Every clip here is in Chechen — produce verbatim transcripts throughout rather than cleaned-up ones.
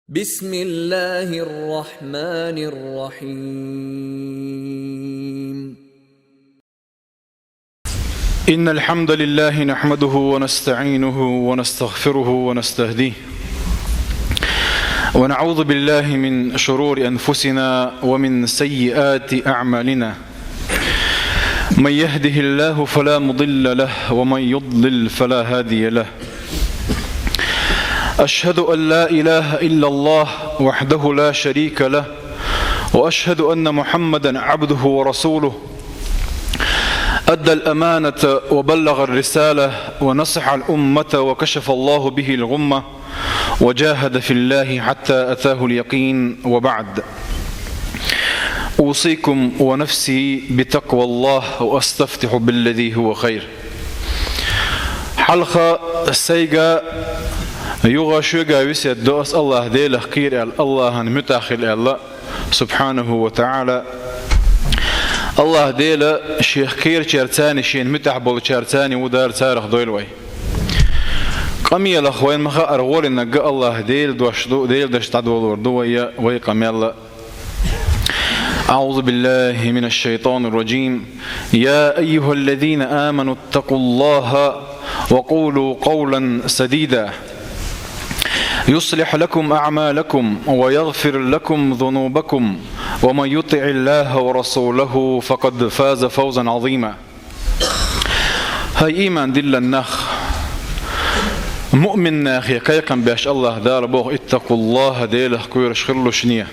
بسم الله الرحمن الرحيم. إن الحمد لله نحمده ونستعينه ونستغفره ونستهديه، ونعوذ بالله من شرور أنفسنا ومن سيئات أعمالنا. من يهده الله فلا مضل له، ومن يضلل فلا هادي له. أشهد أن لا إله إلا الله وحده لا شريك له، وأشهد أن محمدا عبده ورسوله. أدى الأمانة وبلغ الرسالة ونصح الأمة وكشف الله به الغمة وجاهد في الله حتى أتاه اليقين، وبعد. أوصيكم ونفسي بتقوى الله وأستفتح بالذي هو خير. Хьалха сайга, юха шуьга весет до ас АллахӀ Делах кхера аьлла, АллахӀан муьтӀахь хила аьлла, субхьанаху ва таӀала. АллахӀ Дела шех кхерачаьрца, шена муьтӀахь болчаьрца ву Дала, царах дойла вай. Къамелах вайна ма хаара гӀолинарг АллахӀ Делан дош ду, Делан дош дӀадолор ду вай, вай къамел. أعوذ بالله من الشيطان الرجيم. يا أيها الذين آمنوا اتقوا الله وقولوا قولا سديدا يصلح لكم أعمالكم ويغفر لكم ذنوبكم ومن يطع الله ورسوله فقد فاز فوزا عظيما. ХӀай ийман диллина нах! Муъмин нахе кхайкхам беш АллахӀ Дала боху: اتقوا الله, Делах кхоьруш хилалаш шуна.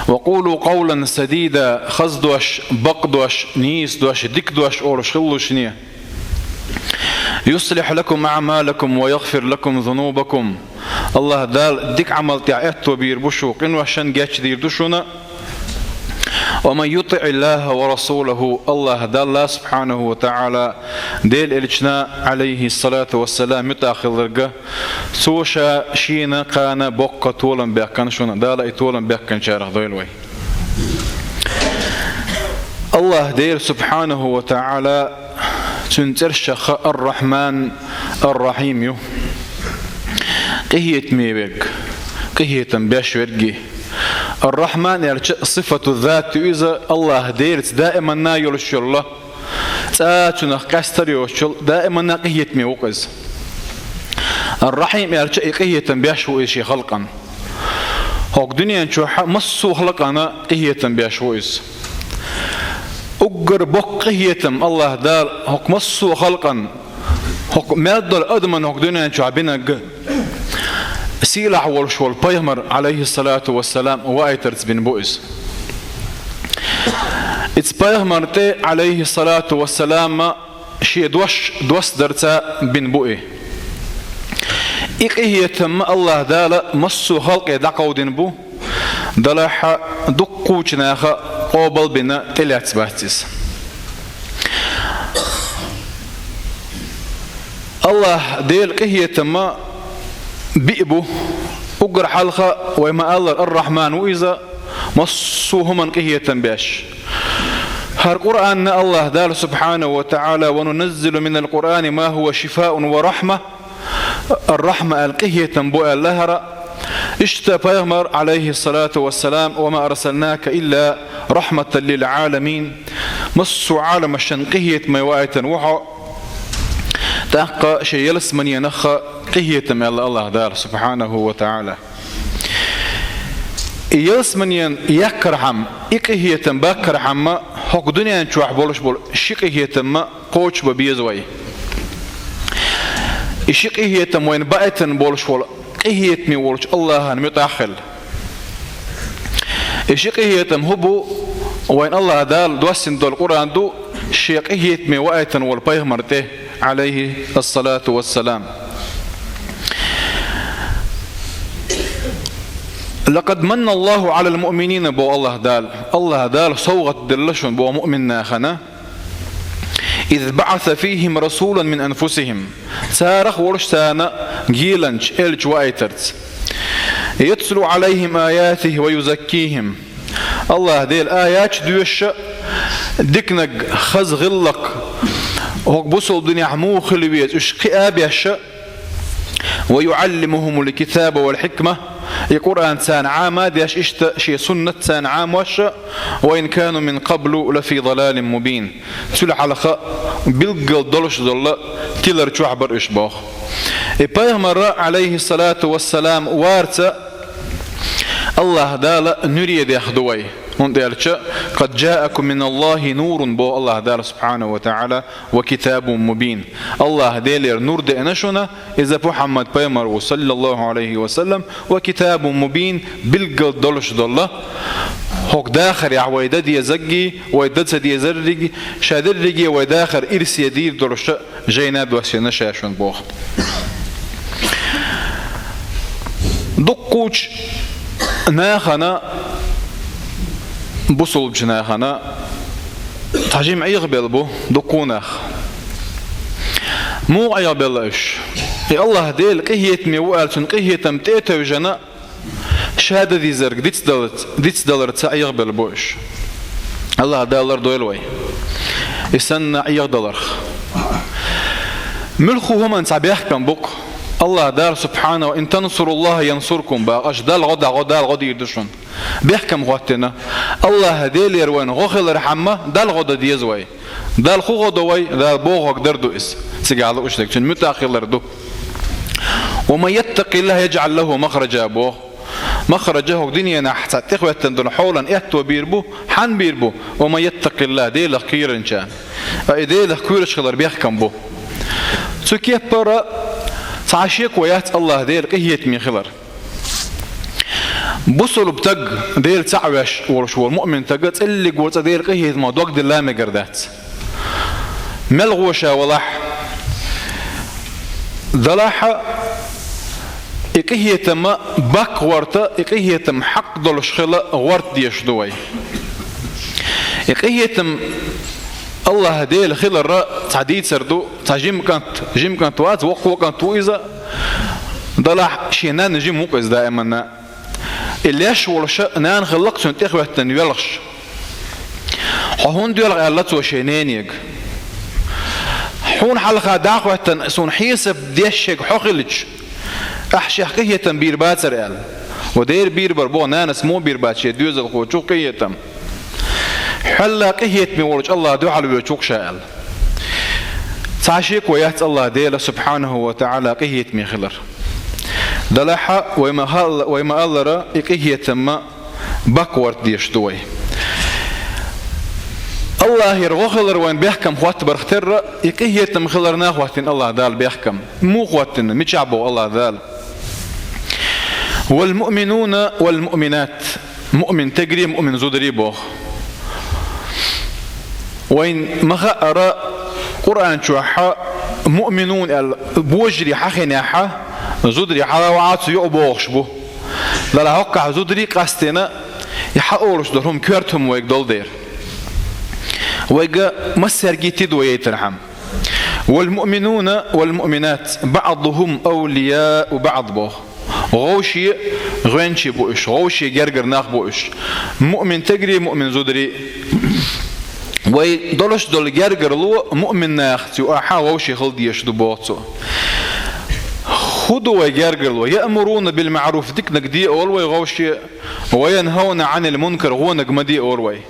وقولوا قولا سديدا, хаза дош, бакъ дош, нийса дош, дика дош олуш хилалаш шуна. يصلح لكم أعمالكم ويغفر لكم ذنوبكم. АллахӀ Дала дика Ӏамал тӀехь аьтто бийр бу шу, къиношна гечдийр ду шуна. ومن يطع الله ورسوله, АллахӀ Далла, субхьанаху ва таӀала, Делан элчана, Ӏалайхи ссалату вассалам, муьтӀахь хилларг, цо ша шена кхана боккха толам баьккхина шуна, Дала и толам баьккхинчарах дойла вай. АллахӀ Дела, субхьанаху ва таӀала, Цуьнан цӀерашха Ар-Рахьман, Ар-Рахьим ю. Къинхетаме верг, къинхетам беш верг. Ар-Рахьман аьлча сифату зат ю иза, АллахӀ Делаца даиманна йолуш йолу, цкъа цунах къаьстар йоцуш йолу, даиманна къинхетаме ву-кх иза. Ар-Рахьим аьлча и къинхетам беш ву иза шен халкъана. ХӀокху дуьнен чохь массо а халкъана къинхетам беш ву иза. Уггар боккха къинхетам АллахӀ Дала хӀокху массо а халкъана, хӀокху мел долу адамна хӀокху дуьнен чохь бинарг, сийлахь волуш волу пайхамар, Ӏалайхи ссалату вассалам, ваийтарца бина бу иза. Иза пайхамар тӀе, Ӏалайхи ссалату вассалам, шен дош доссадарца бина бу и. И къинхетам АллахӀ Дала массо а халкъе дӀакховдийна бу, делахь а дуккхачу наха къобал бина тӀелаьцна бац иза. АллахӀ Делан къинхетам биъ бу. Уггар хьалха вай ма-аллара Ар-Рахьман ву иза, массо а хӀуманна къинхетам беш. ХӀара Къуръанна АллахӀ Дала, субхьанаху ва таӀала: «Ва нуназзилу минал Къуръани ма хӀува шифаун ва рахьма». Ар-Рахьма аьлла къинхетам бу аьлла хӀара. Иштта пайхамар, Ӏалайхи ссалату вассалам: «Ва ма арсалнака илла рахьматан лил Ӏаламин». Массо а Ӏаламашна къинхетаме ваийтина ву хьо. ТӀаккха шен ялсаманенах къинхетам аьлла АллахӀ Дала, субхьанаху ва таӀала. И ялсаманен яккхархьама, и къинхетам баккхархьама, хӀокху дуьнен чохь болуш болу ши къинхетам кхочушбан беза вай. И ши къинхетам вайна баийтина болуш волу къинхетаме волчу АллахӀан муьтӀахь хила. И ши къинхетам хӀун бу? Вайна АллахӀ Дала доссийна долу Къуръан ду, шен къинхетаме ваийтина волу пайхамар тӀе, Ӏалайхи ссалату вассалам. «Лакъад манна Аллаху Ӏалал муъминина», боху АллахӀ Дала. АллахӀ Дала совгӀат делла шуна, боху, муъмин нахана. «Из баъаса фихим расулан мин анфусихим». Царах волуш царна геланча, элча ваийтарца. «Ятлу Ӏалайхим аятихи ва юзаккихим». АллахӀ Дела аяташ доьшуш, диканиг, хаза гӀиллакх, хӀокху бусалба динехь муха хила веза, уьш кхиа беш, ويعلمهم الكتاب والحكمة, и Къуръан царна Ӏама деш иштта, шен суннат царна Ӏамош, وإن كانوا من قبل لفي ضلال مبين. Цул хьалха билггал долуш долу тилар чохь бара уьш боху. И пайхамар, алейхиссалату вассалам, варца Аллаха Дала нуьре дехна ду вай. ХӀунда аьлча, قد جاءكم من الله نور, боху Аллаха Дала субхьанаху ва таӀала, وكتاب مبين. Аллаха Делера нур деана шуна, иза Мухьаммад пайхамар ву, саллаллаху алейхи ва саллам, وكتاب مبين, билггал долуш долу. ХӀокху дахарехь вай дан дезаргий, вай дан ца дезаргий, ша дерриге вай дахар ирсе дийр долуш жайна доссийна ша шуна боху. Дуккхачу нахана, бусулбачу нахана, цхьа жима Ӏехабелла бу дуккха нах. Муха Ӏехабелла уьш? И Аллаха Дела къинхетаме ву аьлла, цуьнан къинхетам тӀе а тевжина, ша дан дезарг дицдаларца, дицдаларца Ӏехабелла бу уьш. Аллаха Дала лардойла вай и санна Ӏехадаларх. Муьлхха хӀуманца бехкам бу-кх. Аллаха Дала субхьанаху: «Ин тансуруллаха янсуркум», боху, аша Далла гӀо дахь, гӀо Дала гӀо дийр ду шуна. Бехкам хӀоттийна. Аллаха Делера вайна гӀо хилархьама, Далла гӀо дан деза вай. Далла хӀун гӀо до вай? Дала бохург дар ду иза. Цигахь лууш дерг, цуьнан муьтӀахь хилар ду. «Ва ман яттакъиллаха яжӀал лаху махража», боху. Махража хӀокху дуьненахь цхьа тӀехӀоьттина долу хьолан аьтто бийр бу, хьанна бийр бу? «Ва ман яттакъиллаха», Делах кхеринчарна. Ткъа и Делах кхоьруш хилар бехкам бу. Цу кеппара цхьа шеко яц Аллаха Дела къинхетаме хилар. Бусулба стаг, Дела цхьаъ веш волуш волу муъмин стаг, цӀиллиг ву цкъа Дела къинхетамах дог дилла мегар дац. Мел гӀо ша валахь, далахь, и къинхетам баккхий гӀорта, и къинхетам хьакъ долуш хила гӀорта дезаш ду вай. И къинхетам Аллаха Дела хиларан цхьа дийцар ду, цхьа жима кӀант, жима кӀант вац, воккха кӀант ву иза, далахь шен нанна жима ву-кх иза даиманна. И леш волуш нана хилла-кх цуьнан тӀехӀоьттина воьлхуш. «Хьо хӀунда воьлху?» аьлла цо шен ненега. «Хьуна хьалха дӀахӀоьттина, суна хьесап деш ерг хьо хилча, ахь шех къинхетам бийр бацара», аьлла. Ва дера бийр бара боху, нанас муха бийр бац шен доьзалхочух къинхетам? Хьалла къинхетаме волчу Аллахан дуьхьал воьду-кх ша аьлла. Цхьа шеко яц Аллаха Дела субхьанаху ва таӀала къинхетаме хилар. Далахь, вай ма хал-, вай ма-аллара, и къинхетам баккхий гӀорта дезаш ду вай. Аллахера гӀо хилар вайн бехкам хӀоттабарх терра, и къинхетам хиларна хӀоттийна Аллаха Дала бехкам. Муха хӀоттийна, мичахь боху Аллаха Дала? «Вал муъминуна вал муъминат». Муъмин стегарий, муъмин зударий боху. Вайн ма хаъара, Къуръан чохь муъминун аьлла божарий хьахинехь, зударий хьалаваьлла цу юкъа бохуш бу. Далахь хӀоккхахь зударий къастийна, и хьаолуш долу хӀума коьрта хӀума вайга долу дера. Вайга массаьрга тидам яйтархьама. «Вал муъминуна вал муъминат баъдухум авлияу баъд», боху. Вовшийн гӀоьнчий бу уьш, вовшийн гергара нах бу уьш. Муъмин стегарий, муъмин зударий. Вай долуш долу гергарло муъмин нахаца юкъахь вовшийн хила дезаш ду, боху цо. ХӀун ду вай гергарло? «Яъмуруна бил маъруф», диканиг де олу вай вовшийн, «ва янхавна Ӏанил мункар», вониг ма де олу вай.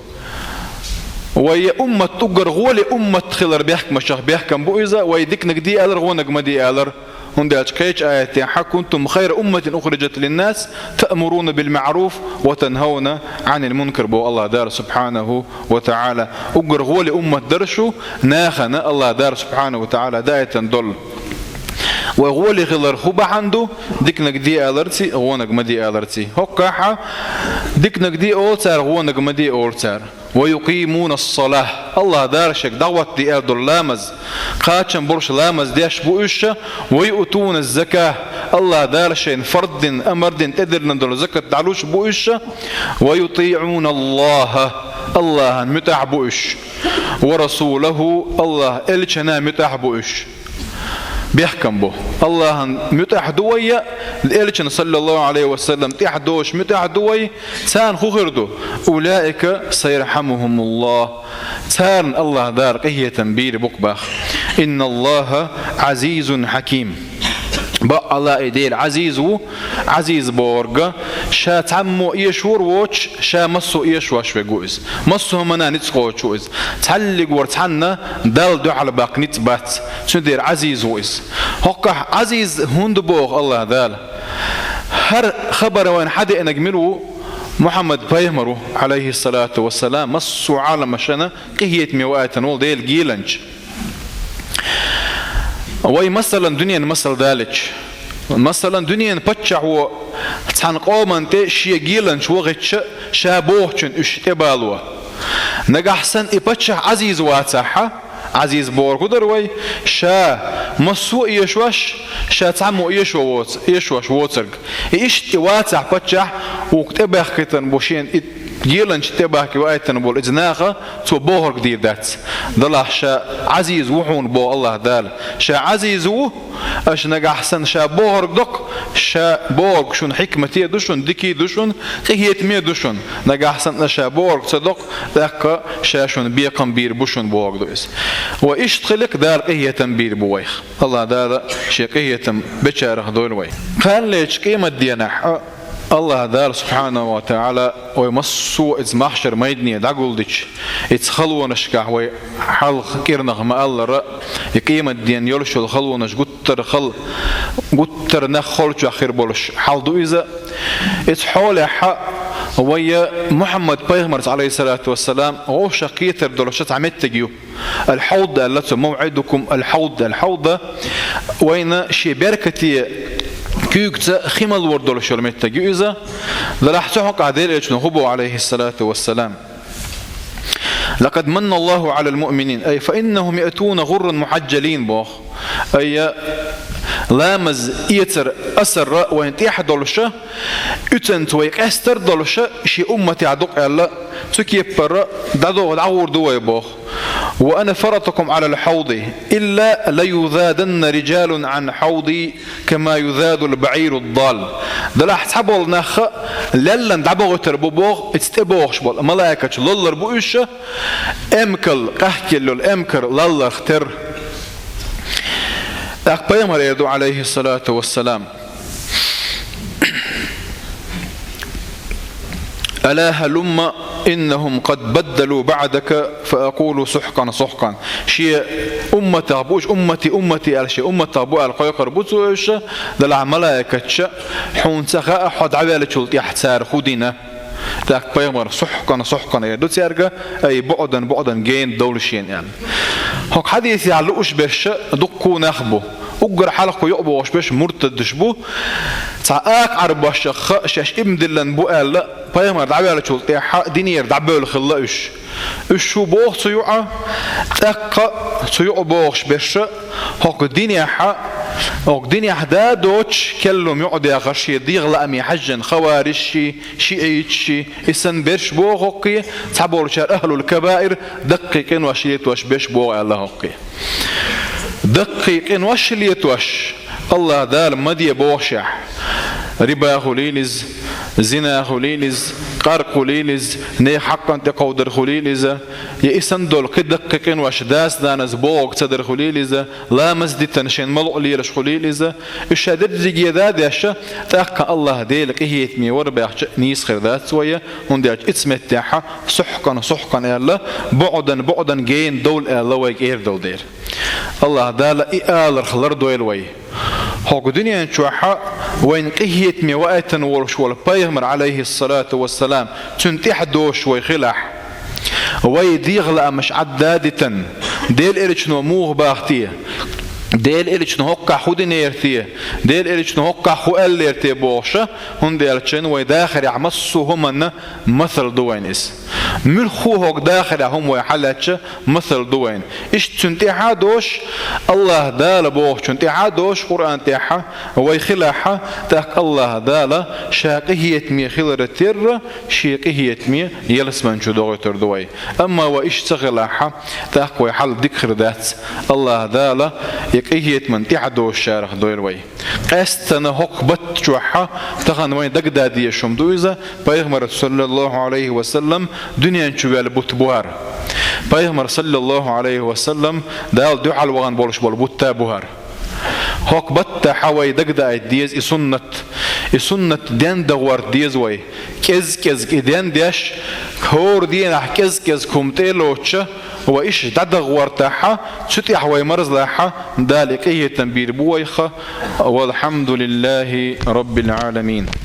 Вай уммат, уггар гӀоле уммат хилар бехкамашах бехкам бу иза, вай диканиг де алар, вониг ма де алар. ХӀунда аьлча кхечу аятехь: «Кунтум хайра умматин ухриджат линнас, таъмуруна бил маъруф ва танхавна Ӏанил мункар», боху Аллаха Дала субхьанаху ва таӀала. Уггар гӀоле уммат дара шу, нахана Аллаха Дала субхьанаху ва таӀала даийтина долу. Вай гӀоле хилар хӀун бахьана ду? Диканиг де аларций, вониг ма де аларций. ХӀоккхахь диканиг де олу цара, вониг ма де олу цара. «Ва юкъимуна ссалахь». Аллаха Дала шега дӀахӀотта де аьлла долу ламаз, кхачам болуш ламаз деш бу уьш ша, «ва юътуна ззакахь». Аллаха Дала шайна фард дина, амар дина, тӀедиллина долу закат дӀалуш бу уьш ша, «ва ютиъуна Аллаха». Аллахьан муьтӀахь бу уьш. «Ва расулаху», Аллахан элчанна муьтӀахь бу уьш. Бехкам бу. Аллахьан муьтӀахь ду вай, элчанна, саллаллаху Ӏалайхи ва саллам, тӀаьхьа долуш муьтӀахь ду вай, царна хӀун хир ду? «Улаика сайархьамухумуллах». Царна Аллаха Дала къинхетам бийр бу-кх боху. «Инналлаха Ӏазизун хьаким». Бакъ Ӏалаи Дела Ӏазиз ву, Ӏазиз бохург, ша цхьаммо эшор воцуш, ша массо а эшош верг ву иза. Массо а хӀуманна ницкъ кхочуш ву иза. Цхьаллиг вара цхьанна Далла дуьхьал баккха ницкъ бац. Цундела Ӏазиз ву иза. ХӀоккхахь Ӏазиз хӀунда боху АллахӀ Дала? ХӀара хабар вайна хьадеанарг мила ву? Мухьаммад пайхамар ву, Ӏалайхиссалату вассалам, массо а Ӏаламашна къинхетаме ваийтина волу Делан геланча. Вай, масалан, дуьненан масал далича, масалан, дуьненан паччахьо цхьана къоманна тӀе шен геланча вахийтича, ша бохучунна уьш тӀебало. Нагахь санна и паччахь Ӏазиз вацахь, Ӏазиз бохург хӀун дара вай? Ша массо а эшош, ша цхьаммо эшо воц-, эшош воцург. И иштта и вацахь паччахь, вукху тӀебаьхкийтина бу шена и геланча тӀебахкий ваийтина болу иза наха, цо бохург дийр дац. Делахь ша Ӏазиз ву хьуна боху АллахӀ Дала. Ша Ӏазиз ву, аша нагахь санна ша бохург доккху, ша бохург шуна хьикмате ду шуна, дикий ду шуна, къинхетаме ду шуна. Нагахь санна аша ша бохург ца доккху, тӀаккха ша шуна бекхам бийр бу шуна бохург ду иза. Ва иштта хиларх Дала къинхетам бийр бу вайх. АллахӀ Дала шен къинхетам бечарах дойла вай. Кхана лечу къематденахь а АллахӀ Дала, субхьанаху ва таӀала, вай массо а иза махьшар майдане дӀагулдича, иза халонашкахь вай хьалха кӀирнах ма-аллара, и къематден йолуш йолу халонаш гуттар а хала, гуттар а нах холчохь хир болуш хьал ду иза. Иза хьолехь а вай Мухьаммад пайхамарца, Ӏалайхиссалату вассалам, вовшах кхетар долуш цхьа меттиг ю. Ал-Хьавд аьлла цо, мавӀидукум ал-Хьавд, ал-Хьавд, вайна шен беркате куьйгаца хи малор долуш йолу меттиг ю иза. Делахь цу хьокъехь Делан Элчано хӀун боху, Ӏалайхиссалату вассалам? «Лакъад манна Аллаху Ӏалал муъминин, ай, фа иннахум яътуна гӀурран мухьаджалин», боху. Ай, ламаз эцар асарра вайна тӀехь долуша, уьцанца вай къестар долуша, шен умматехь ду-кх аьлла, цу кеппара дӀадо-, дӀагӀур ду вай боху. «Ва ана фаратукум Ӏалал хьавди, илла лаюзаданна риджалун Ӏан хьавди, кама юзадул баӀиру ддал». Делахь цхьаболу нах леллан дӀабохуьйтур бу боху, иза тӀебохуш болу малайкаш лоллур бу уьш, эмкал, къахкелла йолу эмкар лалларх терра. ТӀаккха пайхамар эр ду, Ӏалайхиссалату вассалам: «Ала халумма, иннахум къад баддалу баӀдака, фа акулу сухькан, сухькан». Шен умматах бу уьш, уммати, уммати аьлла, шен умматах бу аьлла кхойкхур бу цо уьш, делахь малайкаша: «Хьуна ца хаьа, хьо дӀавеллачул тӀаьхьа цара хӀун дина?» ТӀаккха пайхамар: «Сухькан, сухькан», эр ду цаьрга, ай, буӀдан, буӀдан гена довла шена аьлла. ХӀокху хьадисехь лууш берш дуккха нах бу. Уггар хьалха кху юкъабохуш берш муртадаш бу. Цхьа акха Ӏарбошах шаьш иман диллина бу аьлла, пайхамар дӀавеллачул тӀаьхьа динера дӀабевлла хилла уьш. Уьш шу боху цу юкъа, тӀаккха цу юкъабохуш берш хӀокху динехь, хӀокху динехь да доцуш, керла хӀума юкъадехаш шен дегӀан лааме хьаьжжина хаварижаши, шиӀиташи, и санна берш боху хӀокхе, цхьаболчара ахьлул кабаир, даккхий къинош летош берш боху аьлла хӀокхе. Даккхий къинош летош, АллахӀ Дала ма де бохушехь, риба хуьлийла иза, зина хуьлийла иза, къаркъа хуьлийла иза, нехан хьакъан тӀекховдар хуьлийла иза, я и санна долу кхин даккхий къинош, дас-нанас бохург ца дар хуьлийла иза, ламаз дитина шен малуъ лелаш хуьлийла иза, уьш ша дерриге да а деш, тӀаккха АллахӀ Делан къинхетаме вара баьхча нийса хир дац вай, хӀунда аьлча иза меттехь сухькан, сухькан аьлла, буӀдан, буӀдан гена довла аьлла вайга эр долу дела. АллахӀ Дала и аларх лардойла вай. ХӀокху дуьнен чохь вайна къинхетаме ваийтина волуш волу пайхамар, Ӏалайхиссалату вассалам, цуьнан тӀаьхьа дозуш вай хилахь, вай дегӀан лаамаш Ӏадда а дитина, Делан Элчано муха боху те, Делан Элчано хӀоккхахь хӀун динера те, Делан Элчано хӀоккхахь хӀун аьллера те бохуш, хӀунда аьлча вай дахарехь массо а хӀуманна масал ду вайна иза. Муьлхха а хӀокху дахарехь хӀума вай хьалаьцча, масал ду вайна. Иштта цуьнан тӀаьхьа а дозуш, АллахӀ Дала бохучун тӀаьхьа а дозуш, Къуръан тӀаьхьа вай хилахь, тӀаккха АллахӀ Дала ша къинхетаме хиларан терра, шен къинхетаме ялсамани чу дохуьйтур ду вай. Амма вай иштта ца хилахь, тӀаккха вай хьал дика хир дац. АллахӀ Дала и къинхетаман тӀаьхьа дозучарах дойла вай. Къаьсттина хӀокху батта чохь тахана вайна дагадан дезаш хӀума ду иза, пайхамар, саллаллаху Ӏалайхи ва саллам, дуьнен чу ваьлла бутт бу хӀара. Пайхамар, саллаллаху Ӏалайхи ва саллам, Далла дуьхьал вахана болуш болу бутт бу хӀара. ХӀокху баттахьа вай дагадоуьйтуш деза и суннат. И суннат дендагӀорта деза вай. КӀез-кӀезиг и дендеш, хӀора дийнахь кӀез-кӀезиг хӀума тӀе а лоцуш, вай иштта дӀадагӀортахьа, цу тӀехь вай марзлахьа, Дала и къинхетам бийр бу вайх. Валхьамдулиллахи Роббил Ӏаламин.